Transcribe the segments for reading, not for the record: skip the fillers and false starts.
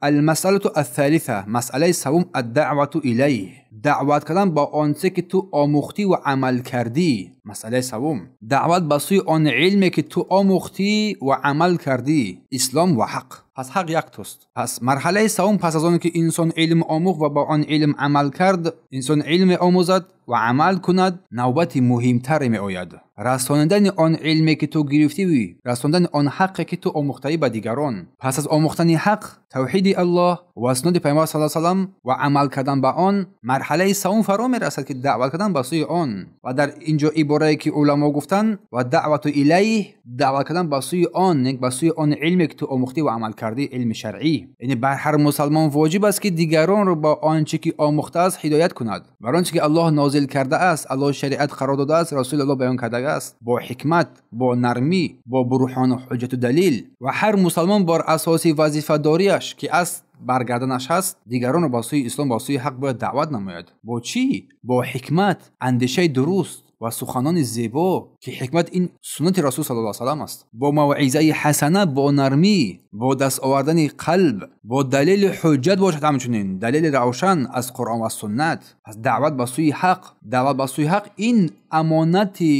Алмасъалату ас-салиса, масъалаи севум, ад-даъвату илайҳ, даъват кардан ба он чизе ки ту омӯхтӣ ва амал кардӣ. Масъалаи севум, даъват ба сӯи он илме ки ту омӯхтӣ ва амал кардӣ, ислом ва ҳақ. Пас ҳақ яктост. Пас марҳалаи севум, пас аз он ки инсон илм омӯхт ва ба он илм амал кард, инсон илм омӯзад ва амал кунад, навбати муҳимтаре меояд. Расонидани он илме ки ту гирифтӣ, расондани он ҳақе ки ту омӯхтаӣ ба дигарон. Пас аз омӯхтани ҳақ, тавҳиди Аллоҳ ва суннати Паёмбар саллаллоҳу алайҳи васаллам ва амал кардан ба он, марҳалаи севум фаро мерасад ки даъват кардан ба сӯи он. Ва дар инҷо иборае ки уламо гуфтанд, ва даъвату илайҳ, даъват кардан ба сӯи он, яъне ба сӯи он илме ки ту омӯхтӣ ва амал кардӣ, илми шаръӣ. Яъне бар ҳар мусалмон воҷиб аст ки дигаронро ба он чӣ ки омӯхтааст ҳидоят кунад, бар он чӣ ки Аллоҳ нозил кардааст, Аллоҳ шариат қарор додааст, Расули Аллоҳ баён кардааст, бо ҳикмат, бо нармӣ, бо бурҳон ва ҳуҷҷату далил. Ва ҳар мусалмон бар асоси вазифадориаш ки аст баргарданаш ҳаст, дигаронро ба сӯи ислом, ба сӯи ҳақ бояд даъват намояд. Бо чӣ? Бо ҳикмат, андешаи дуруст ва суханони зебо, ки ҳикмат ин суннати Расул саллаллоҳу алайҳи васаллам аст. Бо мавъизаи ҳасана, бо нармӣ, бо даст овардани қалб, бо далели ҳуҷҷат бошад, ҳамчунин далели равшан аз Қуръон ва суннат. Пас даъват ба сӯи ҳақ, даъват ба сӯи ҳақ ин амонати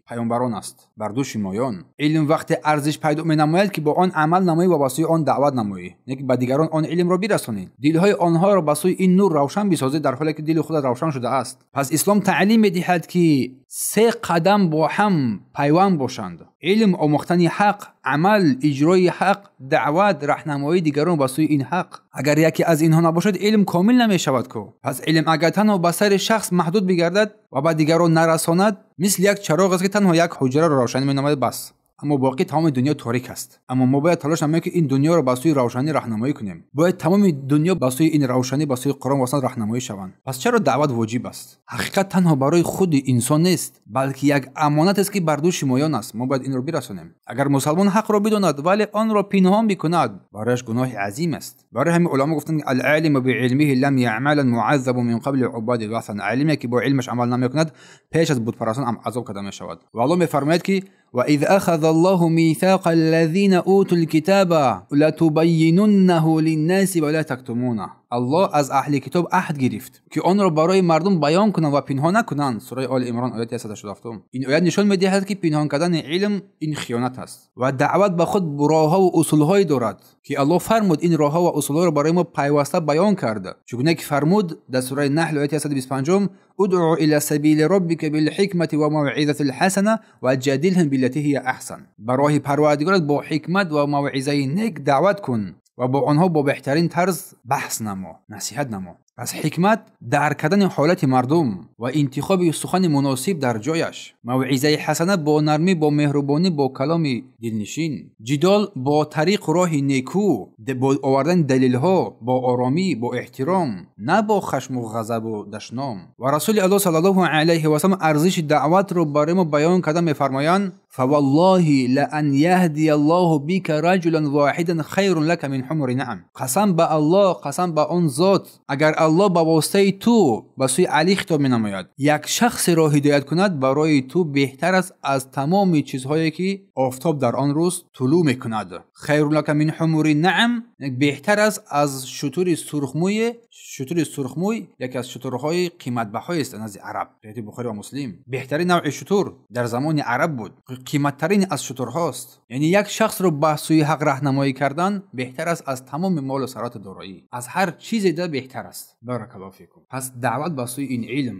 паёмбарон аст бар дӯши моён. Илм вақте арзиш пайдо менамояд ки бо он амал намоӣ ва ба сӯи он даъват намоӣ, не ки ба дигарон он илмро бирасонӣ, дилҳои онҳоро ба сӯи ин нур равшан бисозӣ, дар ҳоле ки дили худат равшан шудааст. Пас ислом таълим медиҳад ки се қадам бо ҳам пайванд бошанд: илм, омӯхтани ҳақ, амал, иҷрои ҳақ, даъват, раҳнамоии дигарон ба сӯи ин ҳақ. Агар яке аз инҳо набошад, илм комил намешавад ку. Пас илм агар танҳо ба сари шахс маҳдуд бигардад ва ба дигарон нарасонад, мисли як чароғ аст ки танҳо як ҳуҷраро равшанӣ менамояд, бас. Аммо боқӣ тамоми дунё торик аст. Аммо мо бояд талош намоем ки ин дунёро ба сӯи равшанӣ раҳнамоӣ кунем. Бояд тамоми дунё ба сӯи ин равшанӣ, ба сӯи Қуръон ва суннат раҳнамоӣ шаванд. Пас чаро даъват воҷиб аст? Ҳақиқат танҳо барои худи инсон нест, балки як амонат аст ки бар дӯши моён аст. Мо бояд инро бирасонем. Агар мусалмон ҳақро бидонад, вале онро пинҳон бикунад, барояш гуноҳи азим аст. Барои ҳамин уламо гуфтанд ки ал-алиму биилмиҳи лам яъмалан муаззабу мин қабли убади васан. Алиме ки бо илмаш амал намекунад, пеш аз бутпарастон азоб карда мешавад. Ва Аллоҳ мефармояд ки وإذ أخذ الله ميثاق الذين أوتوا الكتاب لتبيننه للناس ولا تكتمونه. Аллоҳ аз аҳли китоб аҳд гирифт ки онро барои мардум баён кунанд ва пинҳон накунанд. Сураи Оли Имрон ояти 187. Ин оят нишон медиҳад ки пинҳон кардани илм ин хиёнат аст ва даъват ба худ роҳҳо ва усулҳое дорад ки Аллоҳ фармуд ин роҳҳо ва усулҳоро барои мо пайваста баён кард. Чунон ки фармуд дар сураи Наҳл ояти 125: ادع إلى سبيل ربك بالحكمة وموعظة الحسنة وجادلهم بالتي هي أحسن. ба роҳи Парвардигорат бо ҳикмат ва мавъизаи нек даъват кун ва бо онҳо бо беҳтарин тарз баҳс намо, насиҳат намо. Пас ҳикмат дарк кардани ҳолати мардум ва интихоби сухани муносиб дар ҷояш, мавъизаи ҳасана бо нармӣ, бо меҳрубонӣ, бо каломи дилнишин, ҷидол бо тариқу роҳи некӯ, бо овардани далилҳо, бо оромӣ, бо эҳтиром, на бо хашму ғазабу дашном. Ва Расули Аллоҳ саллаллоҳу алайҳи васаллам арзиши даъватро барои мо баён карда мефармоянд: فوالله لأن يهدي الله بك رجلا واحدا خير لك من حمر نعم. قسم به الله، قسم به آن ذات، اگر الله ба воситаи ту ба сӯи Алӣ хитоб менамояд, як шахсеро ҳидоят кунад, барои ту беҳтар аст аз тамоми чизҳое ки офтоб дар он рӯз тулӯъ мекунад. خیر لك من حمر نعم беҳтар аст аз шутури сурхмӯй. Шутури сурхмӯй яке аз шутурҳои қиматбаҳоест назди араб, ривояти Бухорӣ ва Муслим. Беҳтарин навъи шутур дар замони араб буд, қиматтарин аз шутурҳост. Яъне як шахсро ба сӯи ҳақ раҳнамоӣ кардан беҳтар аст аз тамоми молу сарвату дороӣ, аз ҳар чизе да беҳтар аст. Баракаллоҳу фикум. Пас даъват ба сӯи ин илм